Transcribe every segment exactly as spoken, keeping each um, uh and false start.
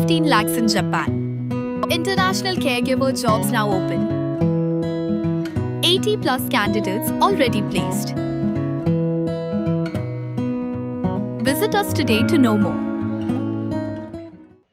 fifteen lakhs in Japan. International caregiver jobs now open. eighty plus candidates already placed. Visit us today to know more.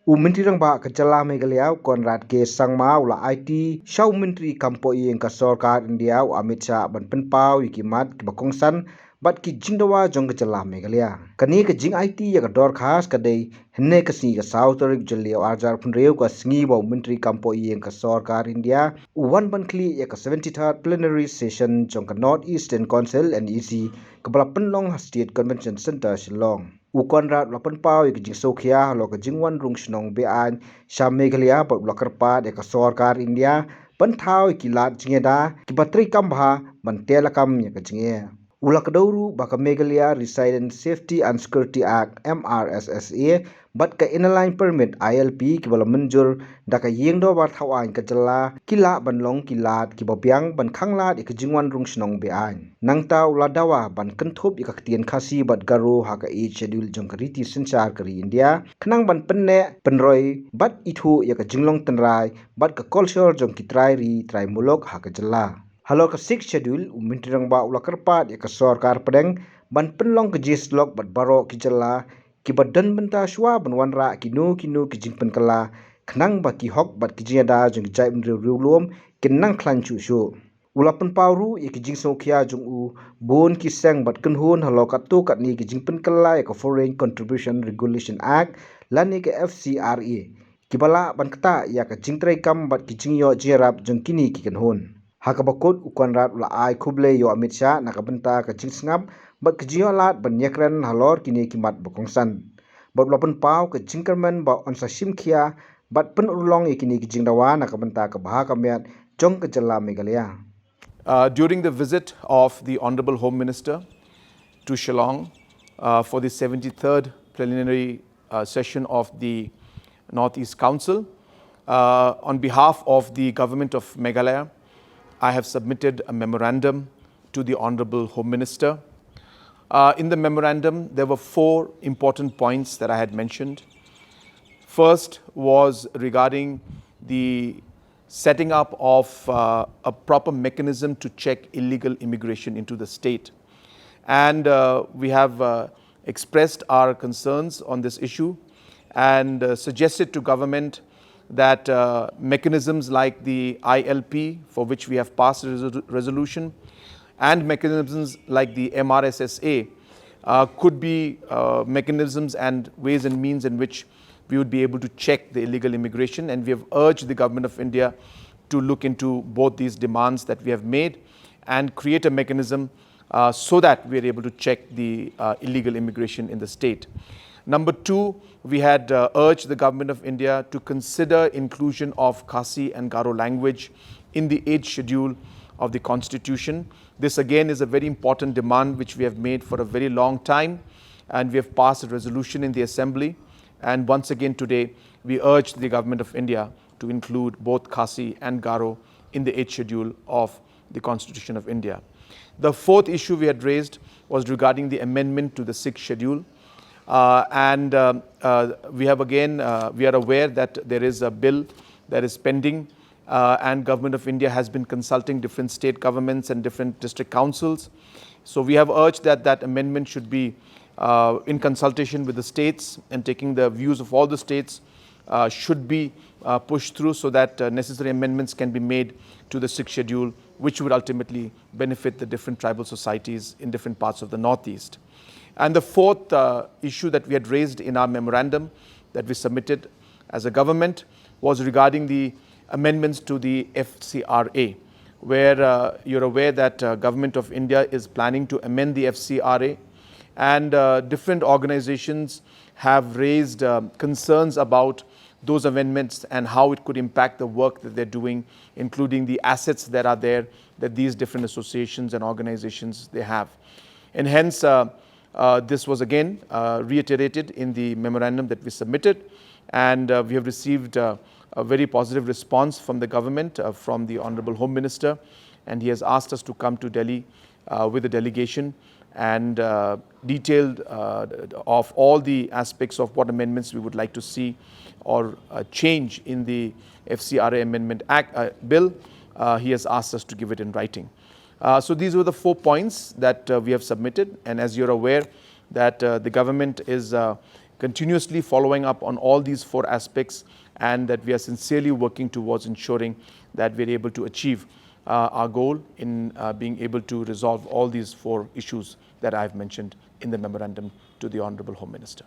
U Myntri Rangbah ka jylla Meghalaya u Conrad K Sangma u la aiti sha u Myntri kam poh ïing ka sorkar India u Amit Shah ban pynpaw ïa ki mat kiba kongsan bad ki jingdawa jong ka jylla Meghalaya. Kane ka jingaiti ïa ka dorkhas ka dei hynne ka sngi ka saw tarik Jylliew arhajar phew ka sngi ba u Myntri kam poh ïing ka sorkar India u wan ban khlieh ïa ka seventy-third plenary session jong ka North Eastern Council N E C kaba la pynlong ha State Convention Centre Shillong. U Conrad u la pynpaw ïa ka jingsngewkhia halor ka jingwan rung shnong be-aiñ sha Meghalaya bad u la kyrpad ïa ka sorkar India ban thaw ïa ki lad jingïada kiba treikam bha ban teh lakam ïa ka jingeh. U la kdew ruh ba ka Meghalaya Resident Safety and Security Act, M R S S A, bad ka Inner Line Permit, I L P, kiba la mynjur da ka ïing dorbar thaw aiñ ka jylla ki lah ban long ki lad kiba biang ban khanglad ïa ka jingwan rung shnong be-aiñ. Nangta u la dawa ban kynthup ïa ka ktien Khasi bad Garo ha ka Eighth Schedule jong ka riti synshar ka ri India khnang ban pynneh, pynroi bad ithuh ïa ka jinglong tynrai bad ka kolshor jong ki trai ri trai muluk ha ka jylla. Halor ka Sixth Schedule, u Myntri Rangbah u la kyrpad ïa ka sorkar pdeng ban pynlong ka jingïasyllok bad baroh ki jylla kiba don bynta shuwa ban wanrah kino kino ki jingpynkylla khnang ba ki hok bad ki jingïada jong ki jaitbynriew riewlum kin nang khlaiñ shuh shuh. U la pynpaw ruh ïa ki jingsngewkhia jong u bun ki seng bad kynhun halor katto katne ki jingpynkylla ïa ka Foreign Contribution Regulation Act lane ka F C R A, kiba lah ban ktah ïa ka jingtreikam bad ki jingïoh jingïarap jong kine ki kynhun. Ha kaba kut u Conrad u la ai khublei ïa u Amit Shah na ka bynta ka jingsngap bad ka jingïoh lad ban ïakren halor kine ki mat ba kongsan. Bad u la pynpaw ka jingkyrmen ba un sa shim khia bad pynurlong ïa kine ki jingdawa na ka bynta ka bha ka miat jong ka jylla Meghalaya. Uh, during the visit of the Honourable Home Minister to Shillong uh, for the seventy-third plenary uh, session of the Northeast Council, uh, on behalf of the Government of Meghalaya, I have submitted a memorandum to the Honourable Home Minister. Uh, in the memorandum, there were four important points that I had mentioned. First was regarding the setting up of uh, a proper mechanism to check illegal immigration into the state. And uh, we have uh, expressed our concerns on this issue and uh, suggested to government that uh, mechanisms like the I L P, for which we have passed a resolu- resolution, and mechanisms like the M R S S A uh, could be uh, mechanisms and ways and means in which we would be able to check the illegal immigration. And we have urged the Government of India to look into both these demands that we have made and create a mechanism uh, so that we are able to check the uh, illegal immigration in the state. Number two, we had uh, urged the Government of India to consider inclusion of Khasi and Garo language in the eighth schedule of the Constitution. This again is a very important demand which we have made for a very long time, and we have passed a resolution in the Assembly. And once again today, we urge the Government of India to include both Khasi and Garo in the eighth schedule of the Constitution of India. The fourth issue we had raised was regarding the amendment to the sixth schedule. Uh, and uh, uh, we have again, uh, we are aware that there is a bill that is pending, uh, and Government of India has been consulting different state governments and different district councils. So we have urged that that amendment should be uh, in consultation with the states and taking the views of all the states uh, should be uh, pushed through so that uh, necessary amendments can be made to the sixth schedule, which would ultimately benefit the different tribal societies in different parts of the Northeast. And the fourth uh, issue that we had raised in our memorandum that we submitted as a government was regarding the amendments to the F C R A, where uh, you're aware that uh, Government of India is planning to amend the F C R A, and uh, different organizations have raised uh, concerns about those amendments and how it could impact the work that they're doing, including the assets that are there that these different associations and organizations they have. And hence, uh, uh, this was again uh, reiterated in the memorandum that we submitted, and uh, we have received uh, a very positive response from the government, uh, from the Honorable Home Minister, and he has asked us to come to Delhi uh, with a delegation and uh, detailed uh, of all the aspects of what amendments we would like to see or uh, change in the F C R A Amendment Act uh, bill. Uh, he has asked us to give it in writing. Uh, so these were the four points that uh, we have submitted, and as you're aware, that uh, the government is uh, continuously following up on all these four aspects, and that we are sincerely working towards ensuring that we're able to achieve uh, our goal in uh, being able to resolve all these four issues that I've mentioned in the memorandum to the Honorable Home Minister.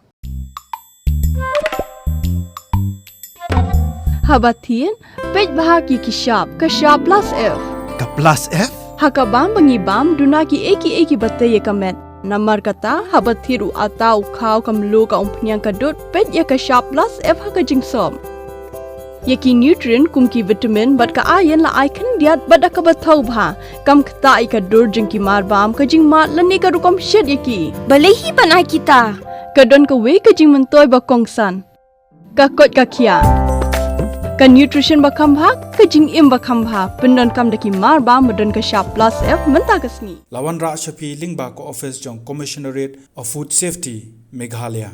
Haba thied, peit bha ïa ki shap, ka shap plus F. Ka plus F? Ha ka bam ba ngi bam, duna ki ei ki ei kiba tei ïa ka met. Namar kata, haba thied u atta, u khaw, ka mluh, ka umphniang, ka dud, peit ïa ka shap plus F ha ka jingsop. Ïa ki nutrient kum ki vitamin bad ka iron la ai khyndiat bad da kaba thaw bha. Kam ktah ïa ka dur jong ki marbam, ka jingmad lane ka rukom shet ïa ki. Balei hi ban ai kita? Ka don kawei ka jingmyntoi ba kongsan. Ka koit ka khiah. Ka nutrition ba kham bha, ka jingim ba kham bha. Pyndonkam da ki marbam ba don ka shap plus F mynta ka sngi. La wanrah sha phi lyngba ka office jong Commissionerate of Food Safety, Meghalaya.